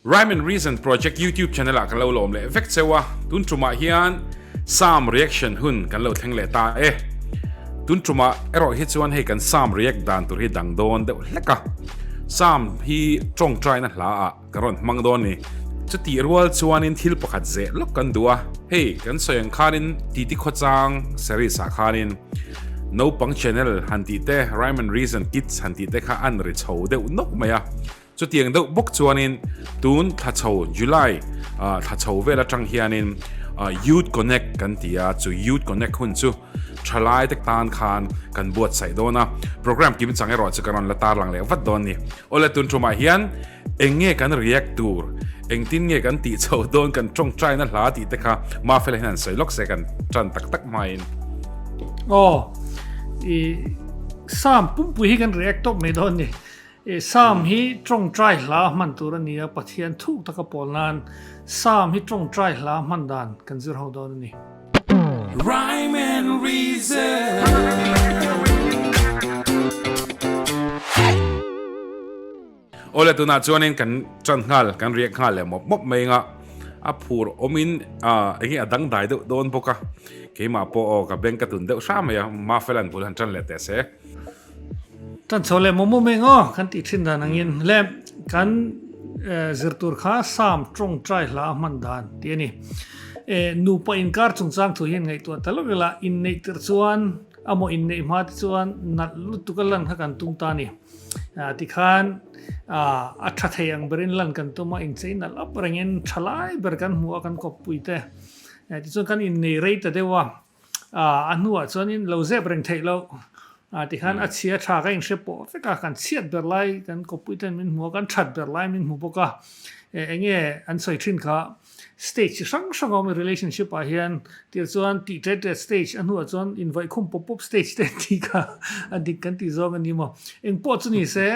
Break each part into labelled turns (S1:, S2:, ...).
S1: Rhyme and Reason Project YouTube channel ah kan lo lawm leh vek cheu a, tun tumah hian Psalm reaction hun kan lo thleng leh ta e. Tun tumah erawh hi chuan hei kan Psalm react dan tur hi dang dawn deuh hlek a, Psalm hi tawngtaina hla ah kan rawn hmang dawn ni. Chutih rual chuanin thil pakhat zeh lawk kan duh a, hei kan sawi ang khanin Titi Khawchang series ah khanin naupang channel han tih te, Rhyme and Reason Kids han tih te kha an ri chho deuh nawk mai a. Chutiang deuh bawk chuanin tun thla chho July thla chho vel atang hianin Youth Connect kan ti a, chu Youth Connect hun chu thalai te tan khan kan buatsaih dawn a, program kim chang erawh chu ka rawn la tarlang leh vat dawn ni. Awle tun tumah hian eng nge kan react tur, engtin nge kan tih chho dawn, kan tawngtaina hla tih te kha Mafela hian an sawi lawk se kan tan tak tak hmain.
S2: Aw, i Psalm pumpui hi kan react tawp mai dawn ni. Psalm hi tawngtai hla hman tur a ni a, Pathian thuk taka pawl nan Psalm hi tawngtai hla hman dan kan zir ho dawn a ni.
S1: Rhyme and Reason. Awle tunah chuanin kan tan nghal kan riak nghal leh mawp mawp mai anga a phur awmin enge a dangdai deuh dawn bawk a keimah pawh aw ka beng ka tun deuh hram mai a Mafelan bul han tan leh teh se.
S2: Tan chho leh mawmawm eng aw kan tih thin dan angin le kan zir tur kha Psalm tawngtai hla a hman dan tih a ni. Nupa inkar chungchang thu hian ngaihtuah ta lawk ila inneih tirh chuan amaw inneih hma te chuan nalh lutuk a lan kha kan tum ta a ni. Tikhan a tha thei ang berin lan kan tum a, inchei nalh up rengin tha lai ber kan hmu a kan kawppui te. Tichuan kan innei rei ta deuh a. A hnuah chuanin lo zep reng theih loh. Tikhan a chhia tha ka inhre pawh vek a, kan chhiat ber lai kan kawppui ten min hmu a, kan that ber lai min hmu bawk a. Eng nge an sawi thin kha stage chi hrang hrang a awm relationship ah hian tir chuan tih tet tet stage a hnuah chuan invaih khum pawp pawp stage te an tih kha a dik kan tih zawng a ni maw. Eng pawh chu ni se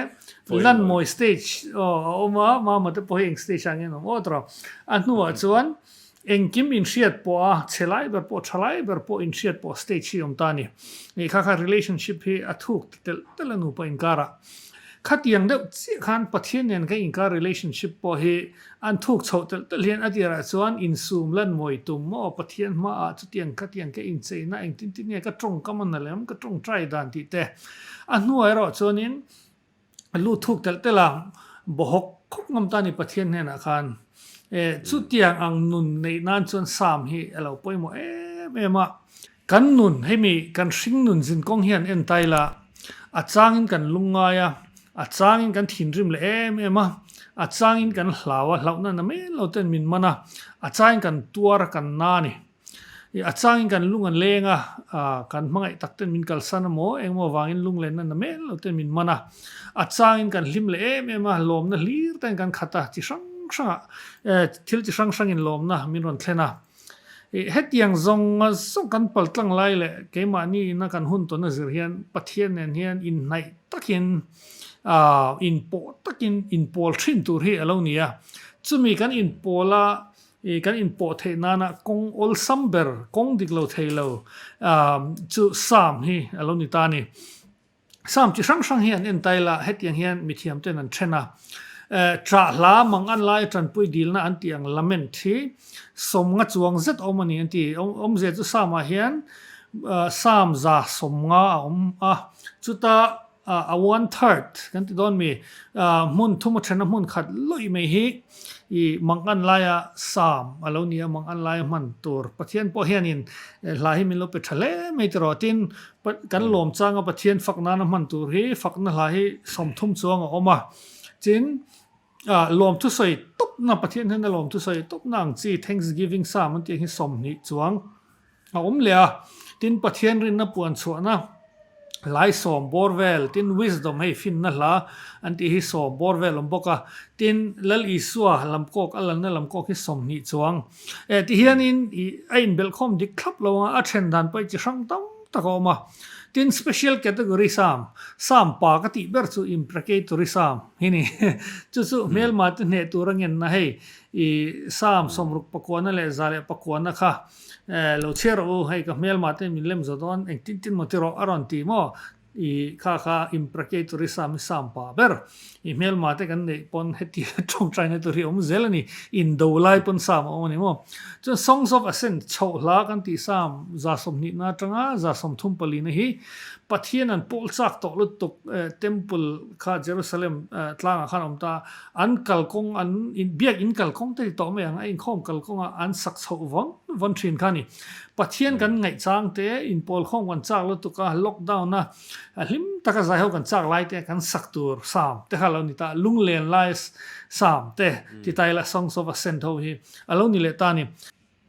S2: lanmawi stage a awm a, mama te pawh hi eng stage ah nge an awm awt rawh. A hnuah chuan Engkim inhriat pawh a chhe lai ber pawh tha lai ber pawh inhriat pawh stage hi awm ta a ni. Ih kha kha relationship hi a thuk ta telh telh a nupa inkarah. Khatiang deuh chiah khan Pathian nen kan inkar relationship pawh hi an thuk chhoh telh telh hian a tirah chuan insum lan mawi tum maw Pathian hmaah chutiang khatiang ka incheina engtin tin nge ka tawngkam a na lem ka tawngtai dan tih te a hnuah erawh chuanin A lu thuk telh telh a, bawhawk khawp ngam ta ni Pathian hnenah khan. E, chutiang ang nun neih nan chuan Psalm hi a lo pawimawh em em a. Kan nun, hemi kan hring nun zin kawng hian en ta ila, a changin kan lungngai a, a changin kan thinrim leh em em a, a changin kan hlau a, hlauhna na mai lo ten min man a, a changin kan tuar a, kan na a ni. A changin kan lung an leng a, kan hmangaih tak ten min kalsan a maw, engemaw avangin lunglenna na mel lo ten min man a. A changin kan hlim leh em em a, lawmna hlir ten kan khat a, chi hrang hrangah thil chi hrang hrangin lawmna min rawn thlen a. Hetiang zawng zawng kan paltlang lai leh keimahni ina kan hun tawn a zir hian Pathian nen hian inhnaih takin inpawh takin inpawl thin tur hi a lo ni a. Chumi kan inpawl a I kan inpawh theih nana kawng awlsam ber, kawng dik lo thei lo chu Psalm hi a lo ni ta a ni. Psalm chi hrang hrang hi an en tail a, hetiang hian mithiam ten an then a. Ṭah hla mang an laia ṭanpui dilna an tih ang lament hi sawmnga chuang zet awm a ni an ti. Awmzia chu Psalm-ah hian Psalm 150 a awm a, chuta A one third kan ti dawn mi, hmun thum a then a hmun khat lawih mai hi i mangan laia Psalm a lo ni a, mangan laia hman tur. Pathian pawh hianin hla hi min lo pe tha hle mai tiraw tin kan lawm changa Pathian fak nana hman tur hi fakna hla hi 30 chuang a awm a, tin lawmthu sawi tawpna Pathian hian a lawmthu sawi tawpna ang chi Thanksgiving Psalm an tih ang hi 20 chuang. A awm leh a, tin Pathian rinna puan chhuahna lai sawm bawr vel, tin wisdom hei finna hla an tih hi sawm bawr vel awm bawk a, tin Lal Isua lam kawk a lalna lam kawk hi 20 chuang. Eh ti hianin ih a inbelhkhawm dik thlap lo ang a, a then dan pawh hi chi hrang tam tak a awm a. Tin special category Psalm, Psalm pa ka tih ber chu imprecatory Psalm hi ni. Chu chu hmelma te hneh tur a ngenna hei ih Psalm 69 leh 109 kha Eh, lo chhiar rawh u, hei ka hmelmah te min lem zo dawn, engtin tin maw ti rawh a rawn ti maw? I kha kha imprecatory psalm hi psalm pa ber. I hmelma te kan neih pawn hetia tawngtaina tur hi a awm zel a ni. Indo lai pawn psalm a awm a ni maw? Chuan Songs of Ascent chhoh hla kan tih psalm 120 na atanga 34 na hi Pathian an pawl chak tawh lutuk temple kha Jerusalem tlangah khan a awm ta. An kalkawng an biak in kalkawng te ti tawh mai ang a inkhawm kalkawngah an sak chhoh vawn vawn thin kha a ni. Pathian kan ngaihchang te inpawlkhawm kan chak lutuk a, lockdown a hlim taka zai ho kan chak lai te kan sak tur Psalm te kha a lo ni ta, lunglen lai Psalm te ti ta ila Songs of Ascent ho hi a lo ni leh ta a ni.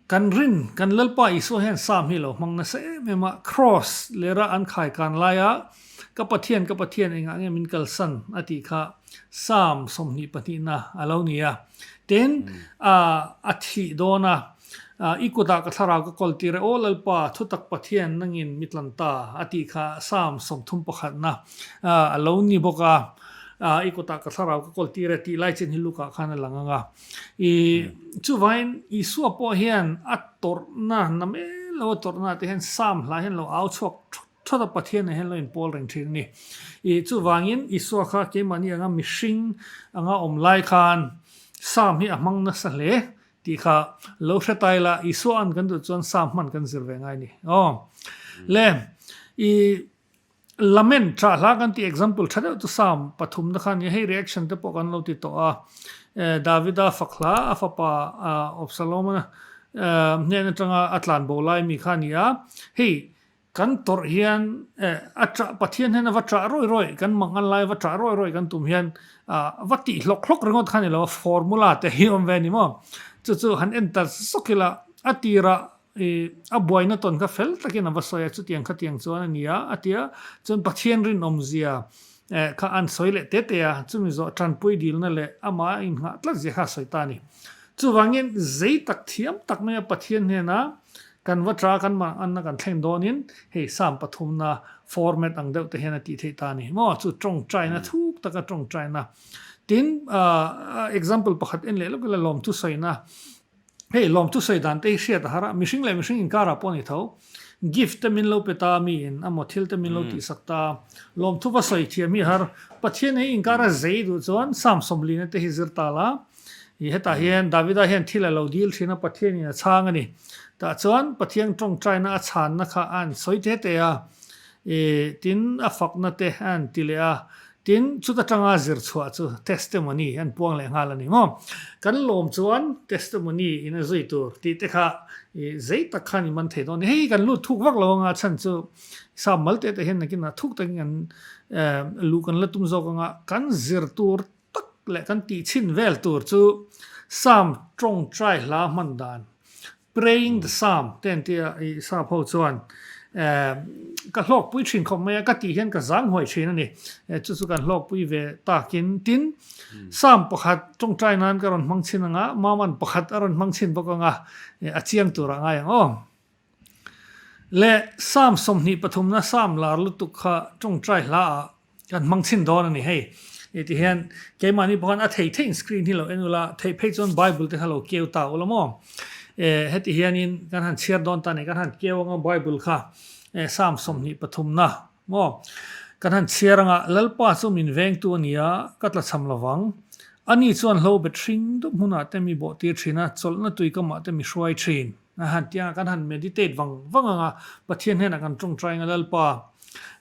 S2: Kan rin, kan Lalpa Isua hian Psalm hi a lo hmang nasa em em a, Kraws lera an khaikan laia Ka Pathian, ka Pathian engah nge min kalsan a tih kha Psalm 22 na a lo ni a. Tin, a thih dawn a, I kutah ka thlarau ka kawl tir e, Aw Lalpa, thutak Pathian nangin mi tlan ta a tih kha Psalm 31 na a lo ni bawk a. I kutah ka thlarau ka kawl tir e tih lai chin hi Luka khan a lang ang a. I chuvain Isua pawh hian a tawrhna na mel lo a tawrhna te hian Psalm hla hian lo au chhuak thut thut a Pathian ah hian lo inpawl reng thin a ni. I chuvangin Isua kha keimahni anga mihring anga awm lai khan Psalm hi a hmang nasa hle tih kha lo hre ta ila Isua an kan duh chuan Psalm hman kan zir ve ngai a ni. Aw le i Lament tha hla kan tih example tha deuh chu Psalm pathumna kha a ni a, hei reaction te pawh kan lo ti tawh a, Davida fak hla a fapa Absalom-a hnen atanga a tlan bo lai mi kha a ni a, hei kan tawrh hian a ṭah Pathian hian a va ṭah rawih rawih kan mang an lai a va ṭah rawih rawih kan tum hian va tih hlawk hlawk ringawt kha a ni lo a, formula te hi a awm ve a ni maw? Chu chu han en ta zawk ila a tirah I a buaina tawn kha fel takin a va sawi a, chutiang khatiang chuan a ni a, a ti a. Chuan Pathian rinawmzia kha an sawi leh te te a, chumi zawh tanpui dilna leh amah a innghah tlat zia kha a sawi ta a ni. Chuvangin zei tak thiam tak maia Pathian hnena kan va ṭa kan manganna kan thleng dawnin hei Psalm pathumna format ang deuh te hian a tih theih ta a ni maw? Chu ṭawngṭaina thuk taka ṭawngṭaina. Tin, example pakhat en leh lawk ila lawmthu sawina Hei lawmthu sawi dan te hi hriat a har a, mihring leh mihring inkarah pawh a ni tho. Gift te min lo pe ta miin emaw thil te min lo tihsak ta, lawmthu va sawi thiam hi a har. Pathian hi inkara zei duh chuan Psalm sawmlina te hi zir ta la. I hetah hian Davida hian thil a lo dil thin a, Pathianin a chhang a ni. Tah chuan Pathian tawngtaina a chhanna kha a an sawi te te a, i tin a fakna te a an ti leh a, Tin, chuta tanga zir chhuah chu testimony an puang leh nghal a ni maw? Kan lawm chuan testimony in a zui tur tih te kha i zei tak khan i man thei dawn a ni. Hei kan lut thuk vak lo anga chhan chu Sam mal te te hian nakinah thuk takin kan luh kan la tum zawk anga kan zir tur tak leh kan tih chhin vel tur chu Sam tawngtai hla hman dan Praying the Psalm te an tia i sap ho chuan ka hlawkpui thin khawp mai a, ka tih hian ka zang huai thin a ni. Chu chu kan hlawkpui ve takin tin Psalm pakhat tawngtai nan ka rawn hmang chhin anga, Maman pakhat a rawn hmang chhin bawk anga a chiang turah ngai ang aw. Le Psalm 23 na Psalm lar lutuk kha tawngtai hla ah Kan hmang chhin dawn a ni hei. I ti hian keimahni pawh khan a thei theiin screen hi lo en ula, theih phei chuan Bible te kha lo keu ta ula maw. E heti hianin kan han chhiar dawn ta a ni, kan han keu anga Bible kha e Psalm 23 na maw. Kan han chhiar anga Lalpa chu min vengtu a ni a, ka tlachham lovang. Ani chuan hlo bet hring dup hmunah te mi bawh tir thin a, chawlhna tui kamah te mi hruai thin. A han ti anga kan han meditate vang vang anga Pathian hnenah kan tawngtai anga Lalpa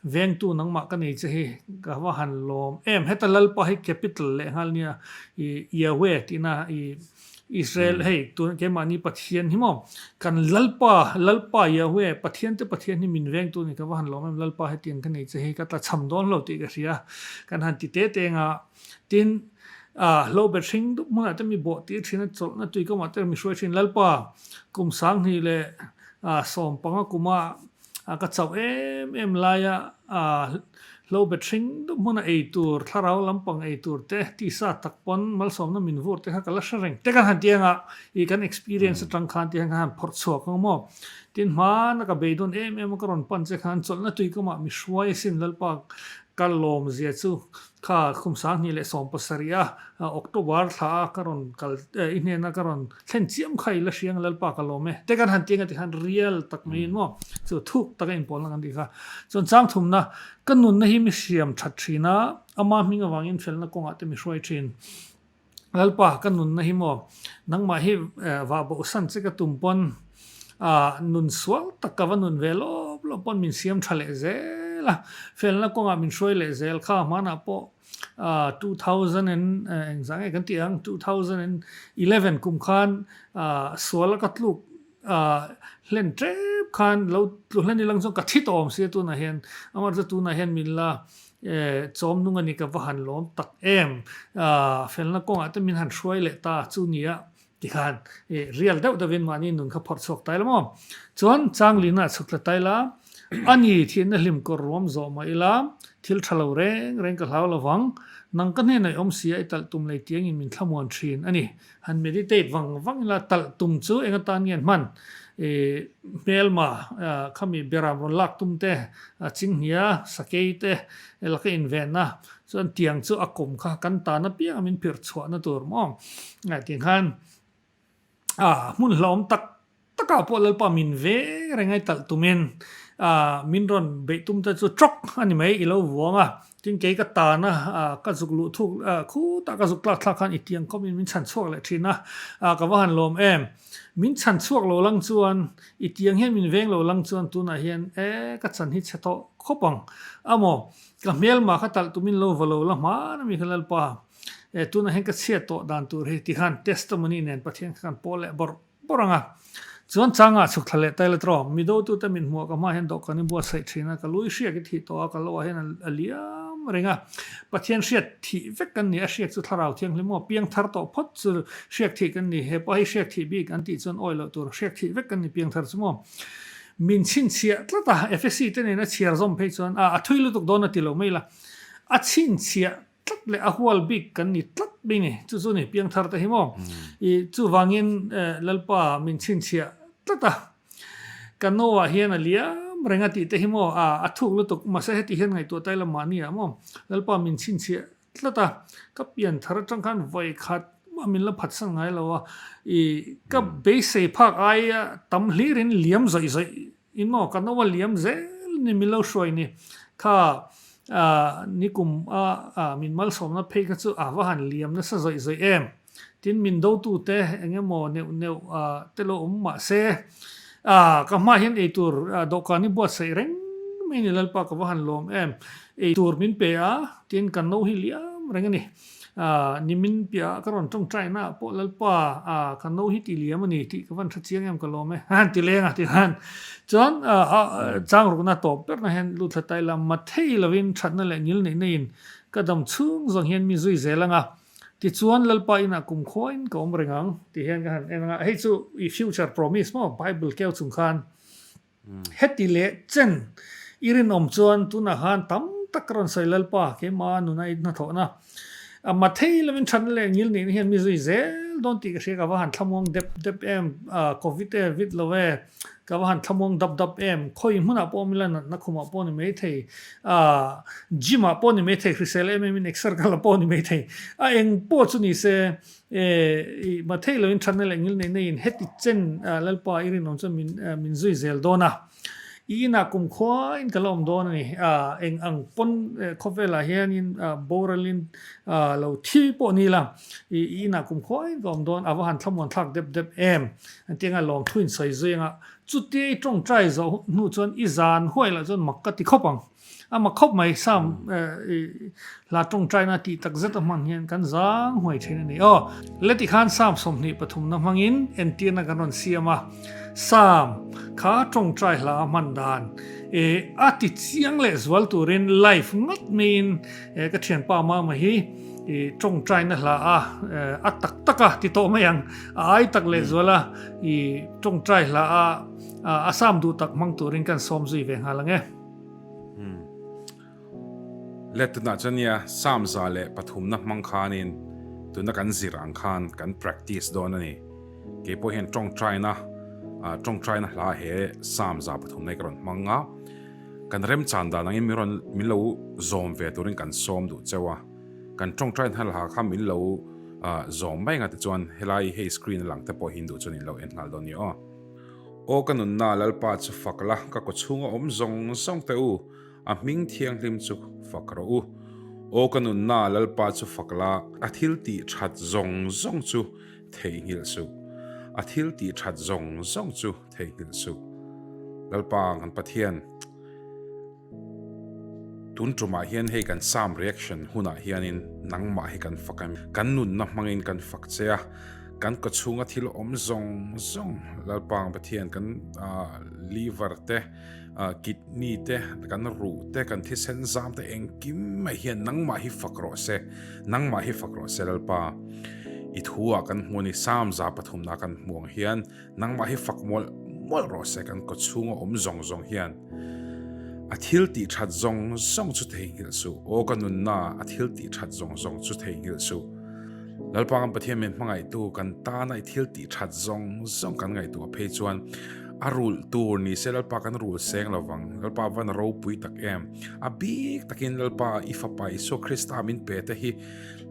S2: vengtu nangmah ka nei che hi ka va han lawm em heta Lalpa hi capital leh nghal nia i Yahweh tihna i Israel hei tun keimahni Pathian hi maw kan Lalpa Lalpa Yahweh Pathian te Pathian hi min vengtu ni ka va han lawm em Lalpa hetiang ka nei che hi ka tlachham dawn lo tih ka hria kan han ti te te anga Tin, a hlo bet hring dup hmunah te mi bawh tir thin a, chawlhna tui kamah te mi hruai thin. Lalpa, kum 2000 leh 15 kuma ka chauh em em laia hlo bet hring dup hmuna ei tur, thlarau lampang ei tur te, tisa tak pawn malsawmna min vur te kha ka la hre reng te kan han ti anga i kan experience atang khan ti hian kan han phawrh chhuak ang maw. Tin, hmana ka beidawn em em a ka rawn pan che khan chawlhna tui kamah mi hruai asin Lalpa. Ka lawm zia chu kha kum 2017 a October thla a ka rawn kal i hnena ka rawn thlen chiam kha i la hriang Lalpa ka lawm e te kan han ti anga tikhan real tak mai in maw chu thuk taka inpawlna kan tih kha. Chuan chang thumna ka nunna hi mi hriam that thin a, ama hming avangin felna kawngah te mi hruai thin. Lalpa, ka nunna hi maw? Nangmah hi vah bohsan che ka tum pawn nun sual tak ka va nun ve lawp lawp pawn min siam tha leh zel a, felna kawngah min hruai leh zel kha hmanah pawh 2000 and engzah nge kan tih ang 2011 kum khan suala ka tluk hlen tep khan lo tlu hlen ilang chuan ka thi tawh awm sia tunah hian amaherawhchu tunah hian min la chawm nung a ni ka va han lawm tak em felna kawngah te min han hruai leh ta chu nia tikhan real deuh deuhin mahni nun kha phawrh chhuak ta ila maw chuan changlina chhuk tla ta ila ani thihna hlim kawr ruam zawh mah ila thil tha lo reng reng ka hlau lovang nang ka hnenah i awm sia i talh tum lei tiangin min thlamuan thin a ni. Han meditate vang vang ila talh tum chu eng atan nge an hman? I hmelma khami beram rawn lak tum te, chinghnia, sakei te laka invenna chuan tiang chu a kawm kha kan tan apiang a min phirh chhuahna tur maw? Tih khan a hmun hlauhawm tak Takah pawh Lalpa min veng reng a i talh tumin min rawn beih tum te chu tawk a ni mai i lo vuang a, tin kei ka tan a ka zuk luh thuk khutah ka zuk tlak thlak khan i tiang khawmin min chhan chhuak leh thin a, ka va han lawm em. Min chhan chhuak lo lang chuan i tiang hian min veng lo lang chuan tunah hian e ka chan hi chhe tawh khawp ang a maw, ka hmelma kha talh tumin lo va lo la hman a mi kha Lalpa e tunah hian ka chhiat tawh dan tur hi tikhan testimony nen Pathian kha kan pawl leh bawrh Bawrh anga chuan changah chhuk thla leh taila tawh mi dotute min hmuh ka hma hian dawhkan i buatsaih thin a, ka lui hriak i thih tawh a, ka lo ah hian a liam reng a, Pathian hriat thih vek kan ni, a hriak chu thlarau thianghlim maw piang thar tawh phawt chu hriak thih kan ni, hepa hi hriak thih bik an tih chuan awi loh tur hriak thih vek kan ni piang thar chu maw min chhinchhiah tlat a, Efesi te nena chhiar zawm phei chuan a thui lutuk dawn a ti lo mai la, a chhinchhiah tlat leh a hual bik kan ni tlat mai ni. Chu chu ni piangthar te hi maw? I chuvangin Lalpa min chhinchhiah tlat a, ka no ah hian a liam reng a tih te hi maw a a thuk lutuk mahse heti hian ngaihtuah ta ila mahni ah maw Lalpa min chhinchhiah tlat a, ka pianthar atang khan vawi khat mah min la phatsan ngai lo a, i ka beisei phak aia tam hlirin liam zawih zawih In maw ka no a liam zel ni min lo hruai ni kha nikum a min malsawmna phei kha chu a va han liam nasa zawih zawih em. Tin min dotu te eng emaw neuh neuh te lo awm mah se ka hma hian eitur dawhkan i buatsaih reng mai ni Lalpa ka va han lawm em. Eitur min pe a tin ka no hi liam reng a ni. Nimin piahah ka rawn tawngtai na ah pawh Lalpa ka no hi ti liam a ni tih ka van hre chiang em ka lawm e han ti leng a ti khan chuan chang rukna tawp berna hian lut thla tai la mathei lovin thatna leh ngil neih neiin ka dam chhung zawng hian mi zui zel ang a tichuan Lalpa inah kumkhuain ka awm reng ang tih hian ka han en ang a hei chu i future promise maw Bible keu chung khan Heti leh chen i rinawm chuan tunah khan tam tak ka rawn sawi Lalpa keimah nuna i hnathawhna a mathei lovin thatna leh ngil nihna hian mi zui zel dawn tih ka hria ka va han thlamuang dep dep em covid e vit lo e ka va han thlamuang dap dap em khawi hmunah pawh awm ila natna khumah pawh ni maithei gym ah pawh ni maithei hrisel em em in exer ka la pawh ni maithei a eng pawh chu ni se E, i mathei loin thatna leh ngil neih neiin heti chen Lalpa i rinawm chuan min min zui zel dawn a. I inah kumkhuain ka la awm dawn a ni. Eng ang pawn khawvelah hianin boralin lo thi pawh ni la, i inah kumkhuain ka awm dawn, a va han thlamuan thlak dep dep em? An ti anga lawmthu in sawi zui anga chutia i tawngtai zawh hnu chuan i zan huai lah chuan mak ka ti khawp ang. A mak khawp mai, Sam hla tawngtaina tih tak zet a hman hian kan zang huai thin a ni. Aw, leti khan Sam 23 na hmangin entirna kan rawn siam a, Sam kha tawngtai hla a hman dan e a ti chiang leh zual turin live ngat maiin ka thianpa Mama hi tawngtaina hla a a tak tak a ti tawh mai ang, a ai tak leh zual a i tawngtai hla a a Sam duh tak hmang turin kan sawm zui ve nghal ang e.
S1: Le tunah chuan nia Psalm 103 na hmang khanin tuna kan zir ang khan kan practice dawn a ni. Kei pawh hian tawngtaina tawngtaina hla he Psalm 103 na hi ka rawn hmang a. Kan remchan dan angin min rawn min lo zawm ve turin kan sawm duh cheu a, kan tawngtai hna laha kha min lo zawm mai anga tichuan helai hei screen a lang te pawh hi in duh chuan in lo en nghal dawn ni aw. Aw ka nunna Lalpa chu fak la, ka kawchhunga awm zawng zawng te u, a hming thianghlim chu fak rawh u. Aw ka nunna Lalpa chu fak la, a thil tih that zawng zawng chu theihnghilh suh. A thil tih that zawng zawng chu theihnghilh suh. Lalpa kan Pathian, tun tumah hian hei kan Psalm reaction hunah hianin nangmah hi kan fak a, kan nunna hmangin kan fak che a, kan kawchhunga thil awm zawng zawng Lalpa kan Pathian kan liver te, kidney te, kan ruh te, kan thisen zam te engkim mai hian nangmah hi fak rawh se, nangmah hi fak rawh se Lalpa. I thu ah kan hmu a ni, Psalm 103 na kan hmu ang hian Nangmah hi fak mawlh mawlh rawh se kan kawchhunga awm zawng zawng hian a thil tih that zawng zawng chu theihnghilh suh. Aw ka nunna a thil tih that zawng zawng chu theihnghilh suh. Lalpa kan Pathian min hmangaihtu kan tana i thil tih that zawng zawng kan ngaihtuah phei chuan a rulh tur ni se Lalpa kan rul seng lovang. Lalpa van ropui tak em. A bik takin Lalpa i fapa Isua Krista min pe te hi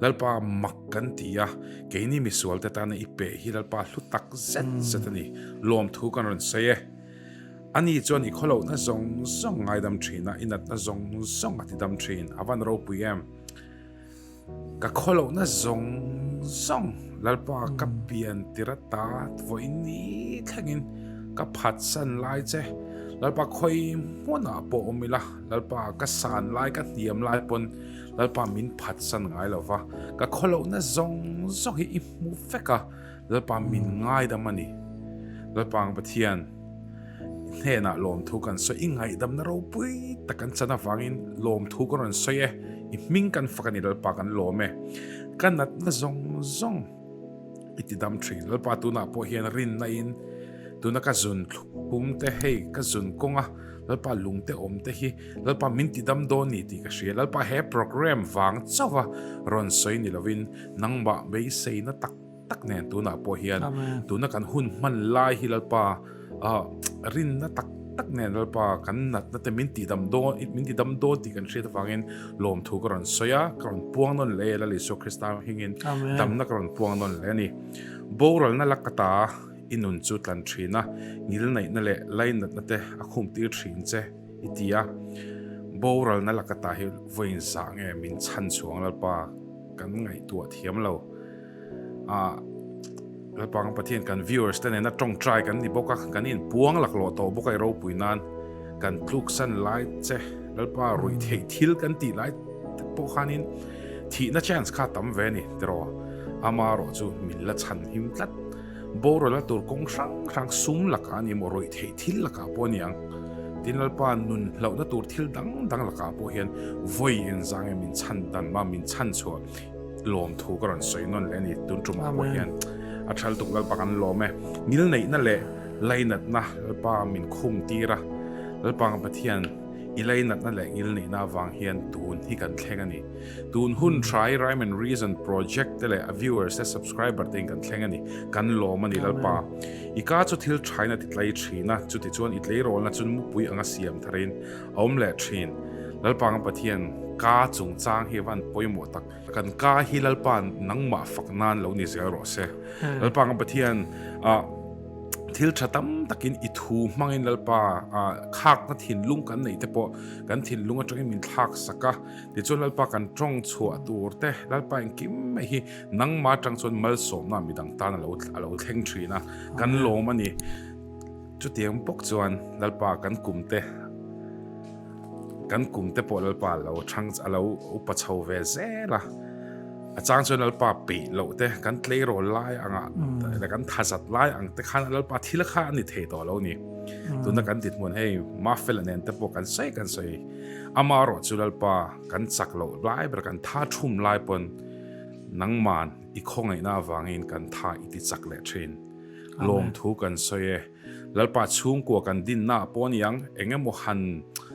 S1: Lalpa mak kan ti a, keini misualte tana i peh hi Lalpa hlu tak zet zet a ni. Lawmthu kan rawn sawi e. Ani chuan i khawlohna zawng zawng ngaidam thin a, i natna zawng zawng a tidam thin. A van ropui em? Ka khawlohna zawng zawng Lalpa ka pian tir ata vawiin ni thlengin ka phatsan lai che. Lalpa khawi hmunah pawh awm ila, Lalpa ka san lai ka hniam lai pawn Lalpa min phatsan ngai lo va, ka khawlohna zawng zawng hi i hmu vek a, Lalpa min ngaidam a ni. Lalpa ang Pathian, i hnenah lawmthu kan sawi, i ngaihdamna ropui tak kan chan avangin lawmthu ka rawn sawi e, i hming kan fak a ni Lalpa kan lawm e. Ka natna zawng zawng i ti dam thin. Lalpa tunah pawh hian rinna in tuna ka zun thlum te hei ka zun kawnga Lalpa lungte awm te hi Lalpa min ti dam dawn ni tih ka hria. Lalpa he program vang chauha rawn sawi ni lovin nangmah beiseina tak tak nen tunah pawh hian tuna kan hun hman lai hi Lalpa rinna tak tak nen Lalpa kan natna te min ti dam dawn min ti dam dawn tih kan hriat avangin lawmthu ka rawn sawi a, ka rawn puang nawn leh e Lal Isua Krista hmingin damna ka rawn puang nawn leh a ni. Boralna la ka ta. I nun chu tlan thin a, ngilneihna leh lainatna te a khumtir thin che i ti a. Boralna laka ta hi vawiin zah nge min chhan chhuang Lalpa kan ngaihtuah thiam lo. Ah, Lalpa kan Pathian kan viewers te nena tawngtai kan ni bawk a, kan inpuang laklawh tawh bawk a i ropui nan kan tluksan lai che Lalpa ruih theih thil kan tih lai te pawh khanin thihna chance kha a tam ve a ni tiraw? Amaherawh chu min la chhan him tlat. Boralna tur kawng hrang hrang sum lakah a ni maw, rawih theih thil lakah pawh a ni ang. Tin, Lalpa nun hlauhna tur thil dang dang lakah pawh hian vawi engzang nge min chhan dan ma, min chhan chhuah lawmthu ka rawn sawi nawn leh a ni. Tun tumah pawh hian a thal tuk Lalpa kan lawm e. Ngilneihna leh lainatna Lalpa min khum tir a, Lalpa ka Pathian i lainatna leh ngilneihna avang hian tun hi kan thleng a ni. Tun hun try Rhyme and Reason project te leh a viewers te subscriber te in kan thleng a ni. Kan lawm a ni Lalpa. I ka chu thil thain a ti tlai thin a, chuti chuan i tleirawlna chu mupui anga siam tharin a awm leh thin. Lalpa kan Pathian ka chungchang hi a van pawimawh tak. Kan ka hi Lalpa nangmah fak nan lo ni zel rawh se. Lalpa kan Pathian ah thil tha tam takin i thu hmangin Lalpa ah khakna thinlung kan neih te pawh kan thinlung atangin min thlak sak a. Tichuan Lalpa kan tawng chhuah tur te, Lalpa engkim mai hi nangmah atang chuan malsawmna midang tan a lo a lo thleng thin a, kan lawm a ni. Chutiang bawk chuan Lalpa kan kum te kan kum te pawh Lalpa a lo thang a lo upa chho ve zel a, a chang chuan Lalpa peih loh te kan tleirawl lai angah leh kan thazat lai ang te khan Lalpa thil kha a ni thei tawh lo a ni. Tuna kan dinhmun hei Mafela nen te pawh kan sawi kan sawi. Amaherawh chu Lalpa kan chak loh lai ber kan tha thum lai pawn nangman i khawngaihna avangin kan tha i ti chak leh thin. Lawmthu kan sawi e. Lalpa chhungkua kan dinna ah pawh aniang eng emaw han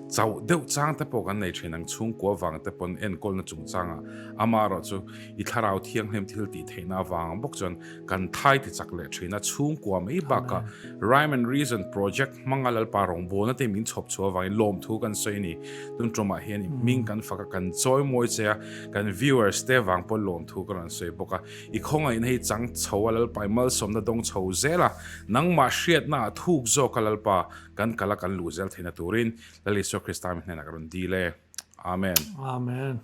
S1: Chauh deuh chang te pawh kan nei thin ang, chhungkua vang te pawn enkawlna chungchangah amaherawhchu i thlarau thianghlim thil tih theihna avang bawk chuan kan thai ti chak leh thin a, chhungkua mai bakah Rhyme and Reason project hmanga Lalpa rawngbawlna te min chhawp chhuah avangin lawmthu kan sawi a ni. Tun tumah hian i hming kan fak a, kan chawi mawi che a, kan viewers te vang pawh lawmthu ka rawn sawi bawk a. I khawngaihna hi chang chho a Lalpa i malsawmna dawng chho zel a, nangmah hriatna ah thuk zawk a Lalpa Kan kal a kan luh zel theihna turin Lal Isua Krista mi hnenah ka rawn dil e. Amen.
S2: Amen.